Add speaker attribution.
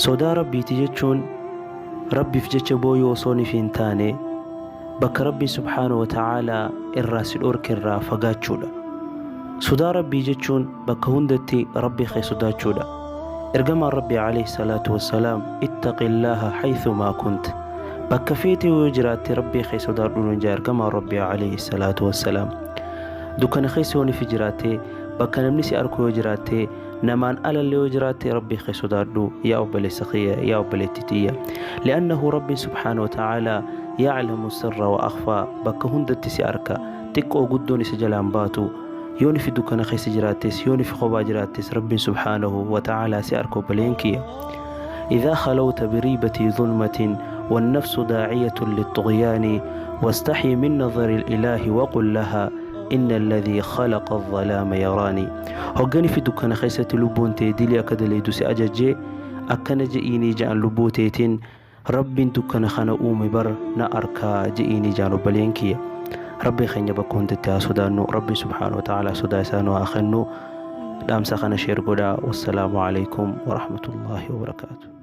Speaker 1: Sodaa Rabbiiti jechuun Rabbiif jecha booyuu osoo niif hin taane bakka Rabbiin subhaanahu wa ta'aalaa irraa si dhoorke irraa fagaachuudha. Sodaa Rabbii jechuun bakka hundatti Rabbii kee sodaachuudha. Ergamaan Rabbii alayhi salaatu wassalaam ittaqillaaha haythumaa kunt. Bakka feete yoo jiraatte Rabbii kee sodaadhu nuun jaa ergamaan Rabbii alayhi salaatu wassalaam. Dukkana keessa yoo nifi jiraatte, bakka namni si arku yoo jiraatte, namaan alallee yoo jiraatte Rabbii kee sodaadhu yaa obboleessa kiyya, yaa obboleettii tiyya. Li'annahu Rabbiin subhaanahu wa ta'aalaa ya'lamu sirra wa akhfaa, bakka hundatti si arka, xiqqoo guddoon isa jalaan baatu. Yoo nifi dukkana keessa jiraattes, yoo nifi kophaa jiraattes Rabbiin subhaanahu wa ta'aalaa si arka obboleen kiyya. إذا خلوت بريبة ظلمة والنفس داعية للطغيان واستحي من نظر الإله وقل لها إن الذي خلق الظلام يراني. Hoggani fi dukkana keessatti lubbuun tee dilii akka daleeydu si ajajje, akkana je'iinii ja'an lubbuu teetiin, Rabbiin dukkana kana uume bar na arkaa je'iinii ja'an obboleen kiyya. Rabbii keenya bakka hundatti haa sodaannu. Rabbiin subhaanahu wa ta'aalaa sodaa isaa nu haa kennu. Dhaamsa kana share godhaa. Wassalaamu alaikum warahmatullaahi wabarakaatu.